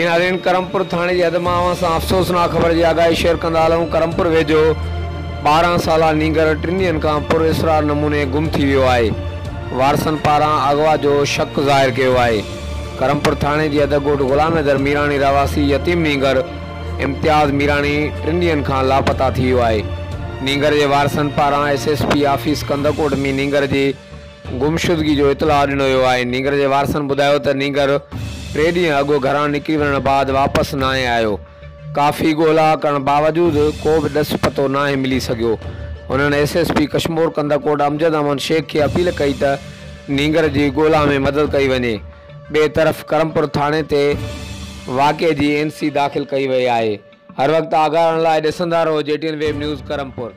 جي ناظرين ڪرمپور ٿاڻي جي حد مان اوهان سان افسوسناڪ خبر جي آگاهي شيئر ڪندا هلون ڪرمپور ويجهو 12 سالا نينگر ٽن ڏينهن کان پر اسرار نموني گم ٿي ويو آهي وارثن پاران اغوا جو شڪ ظاهر ڪيو آهي ڪرمپور ٿاڻي جي حد ڳوٺ غلام حيدر ميراڻي رهواسي يتيم نينگر امتياز ميراڻي ٽن ڏينهن کان لاپتا ٿي ويو آهي نينگر جي وارثن پاران S S P office Kandhkot ۾ نينگر جي گمشدگي جو اطلاع ڏنو ويو آهي. نينگر جي وارثن ٻڌايو ته نينگر ٽي ڏينهن اڳ گهران نڪري وڃڻ بعد واپس ناهي آيو، ڪافي ڳولا ڪرڻ باوجود ڪو به ڏس پتو ناهي ملي سگهيو. هنن S S P Kashmore Kandhkot Amjad Ahmed Shaikh کي اپيل ڪئي ته نينگر جي ڳولا ۾ مدد ڪئي وڃي. ٻئي طرف ڪرمپور ٿاڻي تي واقعي جي اين سي داخل ڪئي وئي آهي. هر وقت آگاهه رهڻ لاء ڏسندا رهو G T N web news Karampur.